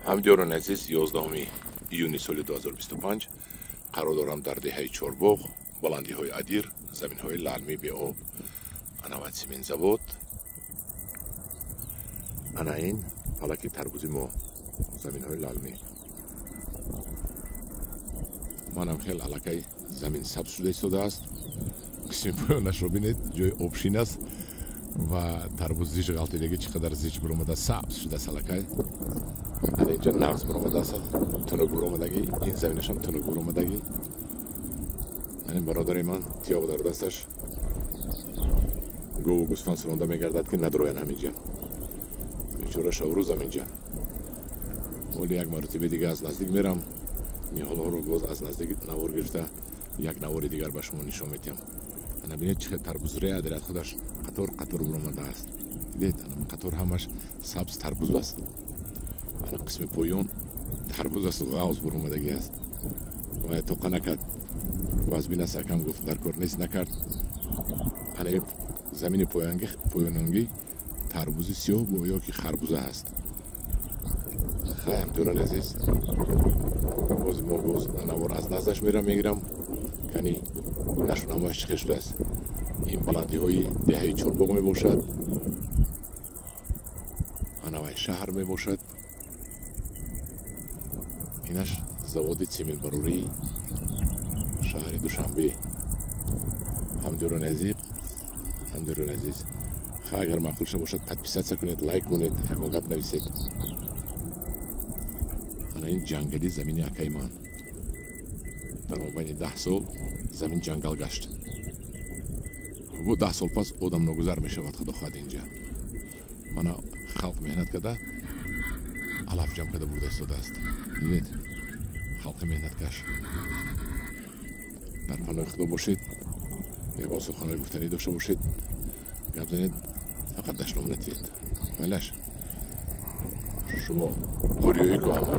Ҳамдиёрони азиз, 11 июни соли 2025 қарор дорам дар деҳаи Чорбоғ, баландиҳои Адир, заминҳои лаълми беоб. Ана сементзавод, ана ин фалаки тарбузи мо, заминҳои лаълмӣ. Манам хел аллакай замин сабз шуда истодааст. Қисми поёнашро бинед, ҷои обшин аст ва тарбуз зич ғалтидаги, чӣ қадар зич биромада, сабз шудааст аллакай. Ана инҷа нағз биромадааст, тунук биромадагӣ, ин заминашам тунук биромадагӣ. Ани бародари ман тиёқ дар дасташ гову гӯсфанд суронда мегардад, ки надроян ҳаминҷа. Бечора шаврӯзам инҷа. Оли як маротиба дига аз наздик мерам, ниҳолҳоро боз аз наздик навор гирифта, як навори дигар ба шумо нишон медиҳам. Ана бинед, чӣ хел тарбуз реадирад, худаш қатор қатор биромадааст. Дидед, ана қатор ҳамаш сабз тарбуз аст. Ана қисми поён тарбуз асту ғавз биромадагӣ аст. Ва тоқа накард, вазбин аст, акам гуфт дар кор нест, накард. Ана замини поёнонгӣ тарбузи сиёҳ ё ки харбуза аст. Хай, ҳамдиёрони азиз, боз мо боз навор аз наздаш мерам, мегирам, кани нашунамояш чӣ хел шудааст. Ин баландиҳои деҳаи Чорбоғ мебошад, анавай шаҳр мебошад, инаш заводи сементбарории шаҳри Душанбе. Ҳамдиёрони азиз, ҳамдиёрони азиз, ха, агар маъқул шуда бошад, подписаться кунед, лайк кунед, ягон гап нависед. Ана ин ҷангали замини акаи ман. Дар мобайни 10 сол замин ҷангал гашт. Бо 10 сол пас одам ногузар мешавад, худо хоҳад инҷа. Мана халқ меҳнат карда, алаф ҷамъ карда бурда истодааст. Дидед, халқи меҳнаткаш. Дар паноҳи худо бошед. Ягон суханҳои гуфтанӣ дошта бошед, гап занед, фақат дашном натиҳед. Майлаш, шумо ориёӣ ку ҳама.